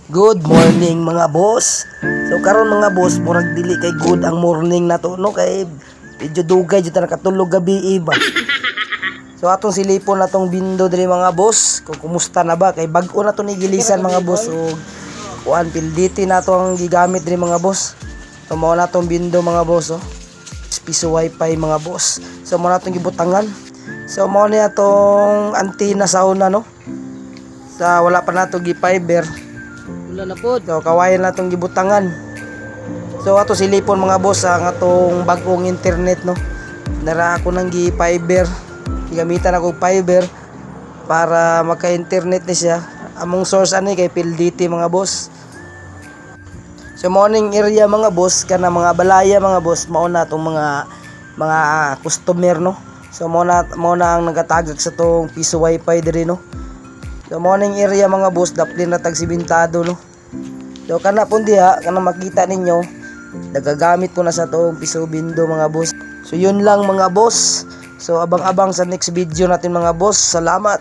Good morning, mga boss. So karon, mga boss, murag dili kay good ang morning nato, no, kay medyo dugay jud ta nakatulog gabi ba. So atong silipon natong bindo diri, mga boss, kung kumusta na ba, kay bag-o na to ni gilisan, mga boss, ug kuan, PLDT na to ang gigamit diri, mga boss. So mao na tong bindo, mga boss, oh. Piso wifi, mga boss. So mao na tong gibutangan. So mao ni atong antenna sa una, no. Sa wala pa nato gi-fiber. Wala na pod. So kawayan na itong gibutangan. So ato silipon, mga boss, ang atong bagong internet, no. Nara ako nang gi-fiber. Gigamitan ako fiber para maka-internet ni siya. Among source ani kay PLDT, mga boss. So morning area, mga boss, kana mga balaya, mga boss, mao na itong mga customer, no. So mao na ang nagatagak sa tong piso wifi diri, no. So morning area, mga boss, daplin na tag sibintado, no. So kana pud diha, kana makita ninyo, nagagamit po na sa tong piso bindo, mga boss. So yun lang, mga boss. So abang-abang sa next video natin, mga boss. Salamat.